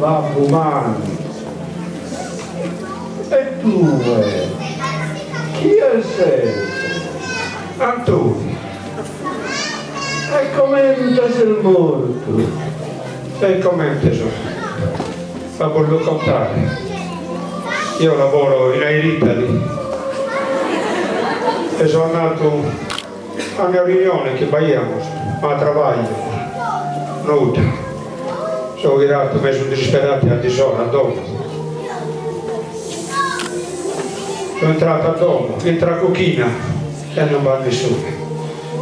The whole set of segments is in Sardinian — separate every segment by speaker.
Speaker 1: Babbu Mannu. E tue, chie ses?
Speaker 2: Antoni.
Speaker 1: E comente ses mortu?
Speaker 2: E comente so? A bos lu contare. Io lavoro in Air Italy e so andatu a una riunione chi b'aiamus, ma a trabagliu, nudda. So ghiratu mesu disisperatu a disora a domo. So intratu a domo, intro a cuchina e non b'at nessune.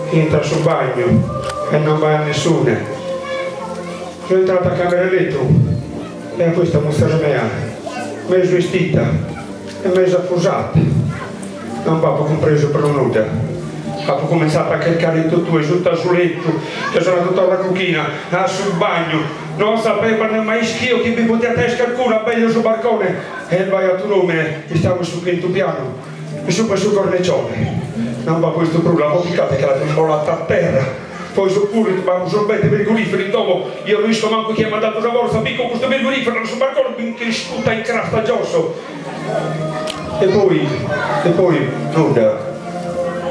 Speaker 2: Intro a su bagnu e non b'at nessune. So intratu a camera 'e lettu e apo 'istu a muzere mea mesu 'estita e mesu afusata. Non b'apo cumpresu prus nudda. Apo cumintzatu a chircare in totue, suta su lettu, che so andatu torra a cuchina, a su bagnu. Non sapeva nemmancu ischio chi bi podiat esser carcunu, abeglio su barcone e b'aiat un'omine, istavo in su chintu pianu, in subra 'e su cornicione. Non b'apo 'istu prus, l'apo picata e che l'apo imbolata a terra. Poi so curritu, b'amus unu bete frigoriferu in domo, eo no isco mancu chie m'at dadu sa fortza, pico custu frigoriferu dae su barcone mi nche iscuta in crasta a giosso. E poi, e poi, nudda,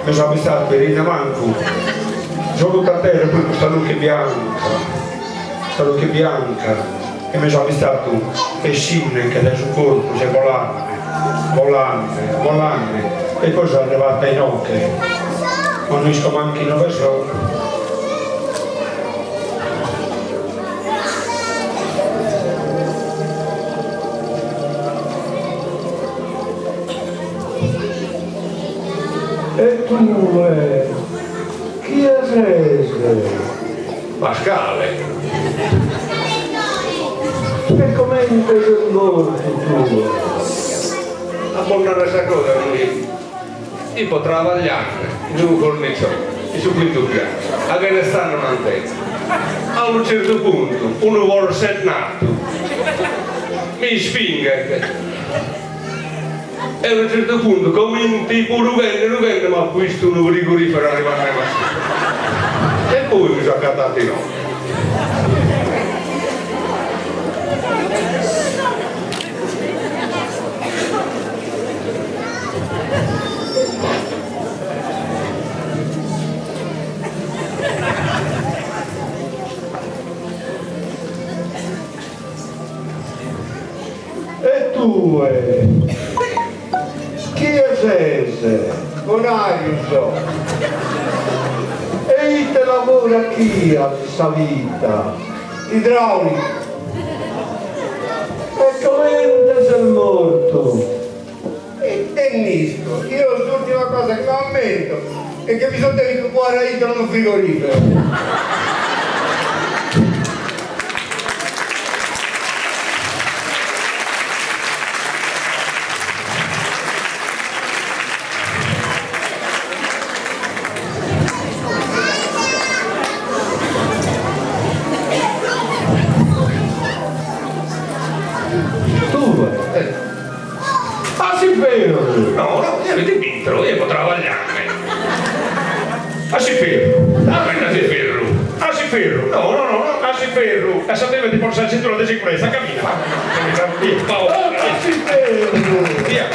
Speaker 2: mi so abistadu chi rinna mancu, so rutu a terra e poi custa luche bianca, custa luche bianca, e mi so abistadu essinneche dae su corpus e bolande, bolande, bolande, e poi so arrivadu a inoche, ma no isco mancu inove so.
Speaker 1: E tue chie ses?
Speaker 3: Pascale.
Speaker 1: E comente ses mortu tue?
Speaker 3: A bos narrer sa cosa chi ipo trabagliande in unu cornicione, in su quintu pianu, a chene stanno un'antenna. A unu certu puntu unu forsennatu mi ispinghet e a unu certu puntu comente ipo rughende rughende m'apo 'istu unu frigoriferu arrivande a e poi mi so agatatu inoghe.
Speaker 1: E tue, chie ses?
Speaker 4: Gonariu so.
Speaker 1: E ite lavoro 'achias in sa vita?
Speaker 4: Idraulicu.
Speaker 1: E comente ses mortu?
Speaker 4: Ite nd'isco, io s'urtima cosa chi m'ammento est chi mi so devidu cuare a intro unu frigoriferu.
Speaker 1: Tue?
Speaker 2: A s'inferru! No, no, eo mi b'intro, eo ipo trabagliande. A s'inferru! A b'est a s'inferru! A s'inferru! No, no, no, no, a s'inferru! E sa deve ti ponni sa cintura de sicurezza, camina! Via, a
Speaker 1: s'inferru!
Speaker 2: Via!